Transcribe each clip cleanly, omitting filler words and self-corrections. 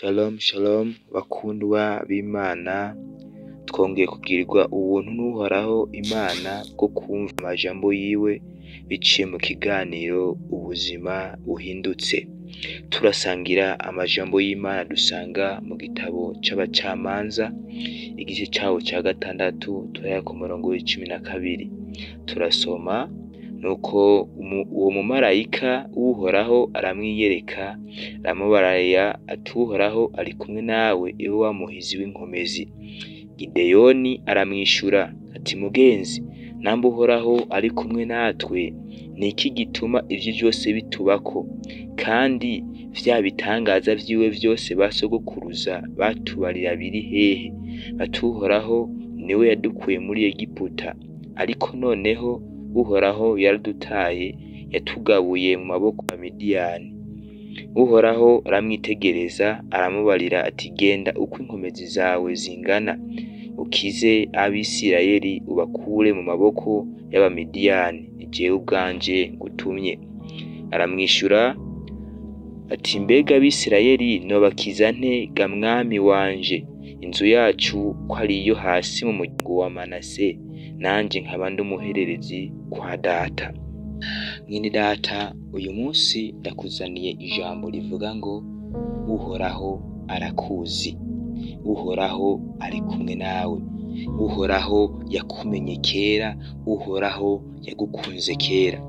Shalom shalom bakundwa b'Imana, twongeye kugirirwa ubuntu n'Uhoraho Imana bwo kumva amajambo yiwe biciye mu kiganiro ubuzima buhindutse. Turasangira amajambo y'Imana dusanga mu gitabo c'abacamanza, igice cawo ca gatandatu turahera ku murongo w'12. Turasoma: Nuko uwo mumarayika w'Uhoraho aramwiyereka, aramubarira ati: Uhoraho ari kumwe nawe, ewe wa muhizi w'inkomezi. Gideyoni aramwishura ati: Mugenzi, namba Uhoraho ari kumwe natwe, niki gituma ivyo vyose bitubako? Kandi vya bitangaza vyiwe vyose ba sogokuruza batubarira biri hehe? Bati: Uhoraho niwe yadukuye muri Egiputa, ariko noneho Uhoraho yaradutaye, yatugabuye mu maboko ya Midiyani. Uhoraho aramwitegereza, aramubarira ati: Genda uko inkomezi zawe zingana, ukize Abisirayeli ubakure mu maboko y'Abamidiyani, ni jewe ubwanje ngutumye. Aramwishura ati: Mbega Abisirayeli nobakiza nte ga mwami wanje? Inzu yacu ko ariyo hasi mu muryango wa Manase, nanje nkaba ndi umuhererezi kwa data. Mwene data, uyu munsi ndakuzaniye ijambo rivuga ngo Uhoraho arakuzi, Uhoraho ari kumwe nawe, Uhoraho yakumenye kera, Uhoraho yagukunze kera.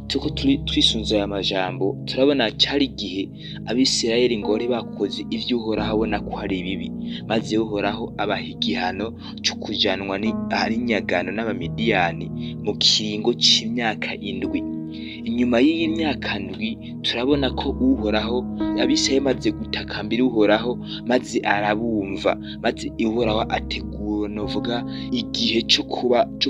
Tuko twisunze aya majambo, turabona cari igihe Abisirayeli ngo bari bakoze ivyo Uhoraho abona ko ari bibi, maze Uhoraho abaha igihano co kujanwa n'inyagano n'Abamidiyani mu kiringo c'imyaka 7. Inyuma y'iyi myaka 7 turabona ko Uhoraho Abisirayeli bamaze gutakambira Uhoraho, maze arabumva, maze Uhoraho ategura novuga igihe co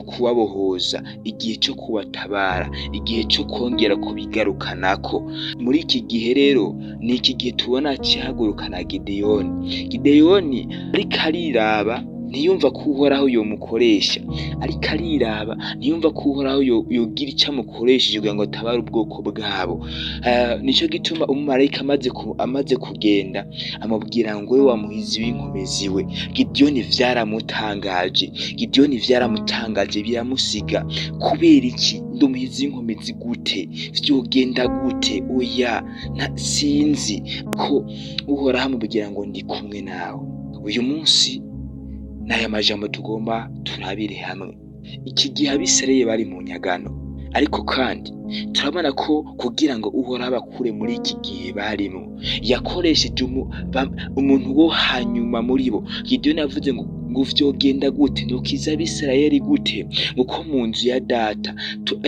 kubabohoza, igihe co kubatabara, igihe co kongera kubigarukanako. Muri iki gihe rero ni iki gihe tubona cihagurukana Gideyoni. Gideyoni ariko ariraba, ntiyumva ko Uhoraho yomukoresha, ariko ariraba ntiyumva ko Uhoraho yogira ico amukoresheje kugira ngo atabare ubwoko bwabo. Nico gituma umumarayika amaze kugenda amubwira ngo: we wa muhizi w'inkomezi we. Gideyoni vyaramutangaje, Gideyoni vyaramutangaje biramusiga. Kubera iki? Ndi umuhizi w'inkomezi gute? Vyogenda gute? Oya, sinzi ko Uhoraho amubwira ngo ndi kumwe nawe. Uyu munsi n'aya majambo tugomba turabire hamwe. Iki gihe Abisirayeli bari mu nyagano, ariko kandi turabona ko kugira ngo Uhoraho abakure muri iki gihe barimo, yakoresheje umuntu wo hanyuma muri bo. Gideyoni yavuze ngo vyogenda gute? Nokiza Abisirayeli gute? Kuko mu nzu ya data,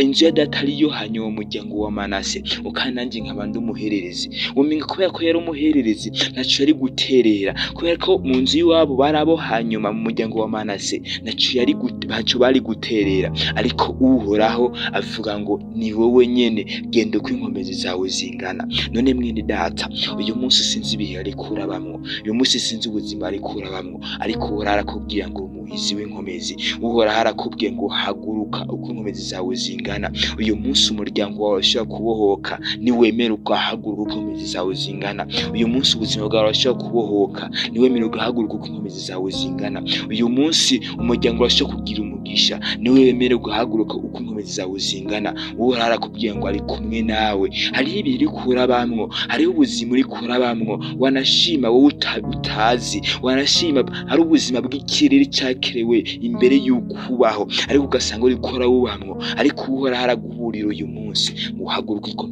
inzu ya data ariyo hanyuma mu muryango wa Manase, kandi nanje nkaba ndi umuhererezi. Womenga kubera ko yari umuhererezi ntaco yari guterera, kubera ko mu nzu y'iwabo bari abo hanyuma mu muryango wa Manase, ntaco bari guterera. Ariko Uhoraho avuga ngo ni wowe nyene, genda uko inkomezi zawe zingana. None mwene data, uyu munsi sinzi ibihe ariko urabamwo, uyu munsi sinzi ubuzima ariko urabamwo, ariko Uhoraho arakubwira ngo umuhizi w'inkomezi. Uhoraho arakubwiye ngo haguruka uko inkomezi zawe zingana. Uyu munsi umuryango wawe urashobora kubohoka niwemera ugahaguruka uko inkomezi zawe zingana. Uyu munsi ubuzima bwawe urashobora kubohoka niwemera ugahaguruka uko inkomezi zawe zingana. Uyu munsi umuryango urashobora kugira umugisha niwemera ugahaguruka uko inkomezi zawe zingana. Uhoraho arakubwiye ngo ari kumwe nawe. Hariho ibihe uriko urabamwo, hariho ubuzima uriko urabamwo, wanashima wowe utazi, wanashima hari ubuzima bw'ikirere cakerewe imbere y'uko ubaho, ariko ugasanga uriko urabubamwo. Ariko Uhoraho araguburira uyu munsi ngo uhaguruke uko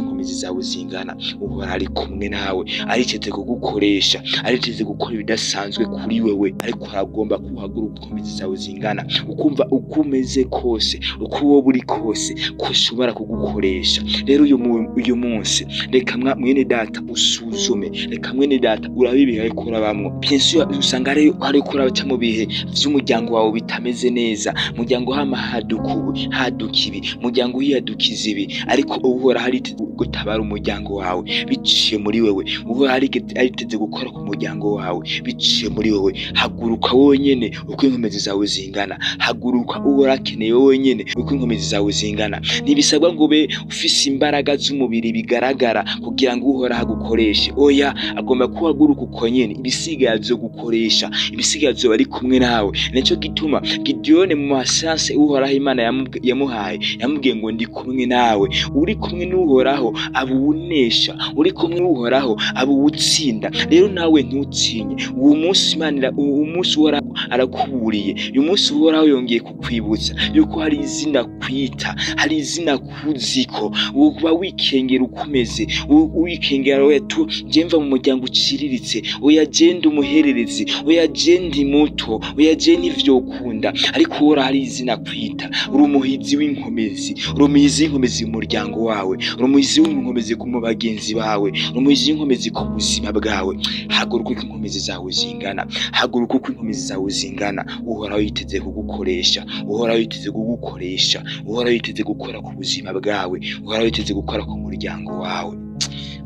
inkomezi zawe zingana. Uhoraho ari kumwe nawe, ariteze kugukoresha, ariteze gukora ibidasanzwe kuri wewe, ariko aragomba ko uhaguruka uko inkomezi zawe zingana, ukumva uko umeze kose, uko woba uri kose, ko ushobora kugukoresha. Rero uyu munsi reka mwene data usuzume, reka mwene data urabe ibihe ariko urabamwo. Bien sûr usanga ariko uraca mu bihe vy'umuryango wawe bitameze neza, umuryango hama haduka ubu, haduka ibi, umuryango usanga uhiyadukiza ibi, ariko Uhoraho ariteze gutabara umuryango wawe biciye muri wewe. Uhoraho ariteze gukora ku muryango wawe biciye muri wewe. Haguruka wonyene uko inkomezi zawe zingana. Haguruka, Uhoraho akeneye wenyene uko inkomezi zawe zingana. Ntibisabwa ngo ube ufise imbaraga z'umubiri bigaragara kugira ngo Uhoraho agukoreshe. Oya, agomba ko uhaguruka uko nyene, ibisigaye azogukoresha, ibisigaye azoba ari kumwe nawe. Nico gituma Gideyoni mu masanse Uhoraho Imana yamuhaye, yamubwiye ngo ndi kumwe nawe. Uri kumwe n'Uhoraho aba uwunesha, uri kumwe n'Uhoraho aba uwutsinda. Rero nawe ntutinye. Uwo munsi Imana, uwo munsi Uhoraho arakuburiye. Uyu munsi Uhoraho yongeye kukwibutsa yuko hari izina kwita, hari izina kuziko. Uba wikengera ukomeze, wikengera oya tu je mva mu muryango uciriritse, oya je ndi umuhererezi, oya je ndi muto, oya je ntivyokunda. Ariko Uhoraho hari izina kwita. Uri umuhizi w'inkomezi, uri umuhizi w'inkomezi mu muryango wawe, uri umuhizi w'inkomezi mu bagenzi bawe, uri umuhizi w'inkomezi ku buzima bwawe. Haguruka uko inkomezi zawe zingana, haguruka uko inkomezi zawe zingana. Uhoraho yiteze kugukoresha, Uhoraho yiteze kugukoresha, Uhoraho yiteze gukora ku buzima bwawe, Uhoraho yiteze gukora ku muryango wawe.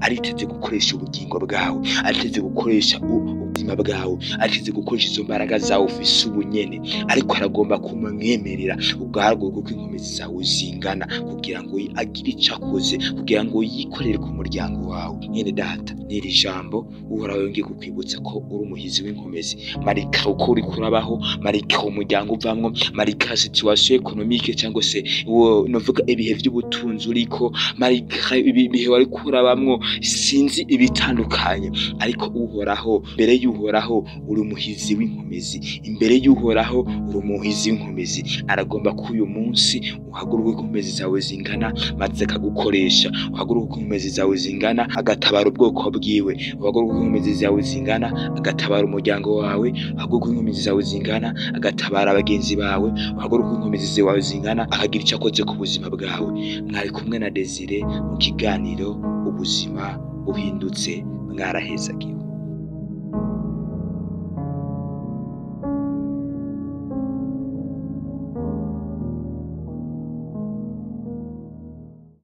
Ariteze gukoresha ubugingo bwawe, ariteze gukoresha ubuzima bwawe, ariteze gukoresha izo mbaraga zawe ufise ubunyene. Ariko aragomba kumwemerera ugahaguruka uko inkomezi zawe zingana, kugira ngo agire ico akoze, kugira ngo yikorere ku muryango wawe. Mwene data, n'iri jambo Uhoraho yongeye kukwibutsa ko uri umuhizi w'inkomezi. Marika uko uriko urabaho, marika umuryango uvamwo, marika situation économique cyangwa se uwo novuga ibihe vy'ubutunzi uriko, marika ibihe wariko urabamwo, sinzi ibitandukanye. Ariko Uhoraho, mbere y'Uhoraho uri umuhizi w'inkomezi, imbere y'Uhoraho uri umuhizi w'inkomezi. Aragomba ko uyu munsi uhaguruka uko inkomezi zawe zingana, maze akagukoresha. Uhaguruka uko inkomezi zawe zingana, agatabara ubwoko bwiwe. Uhaguruka uko inkomezi zawe zingana, agatabara umuryango wawe. Uhaguruka uko inkomezi zawe zingana, agatabara abagenzi bawe. Uhaguruka uko inkomezi zawe zingana, akagira icyo akoze ku buzima bwawe. Mwari kumwe na Desire mu kiganiro Ubuzima Buhindutse. Mwarahezagiwe.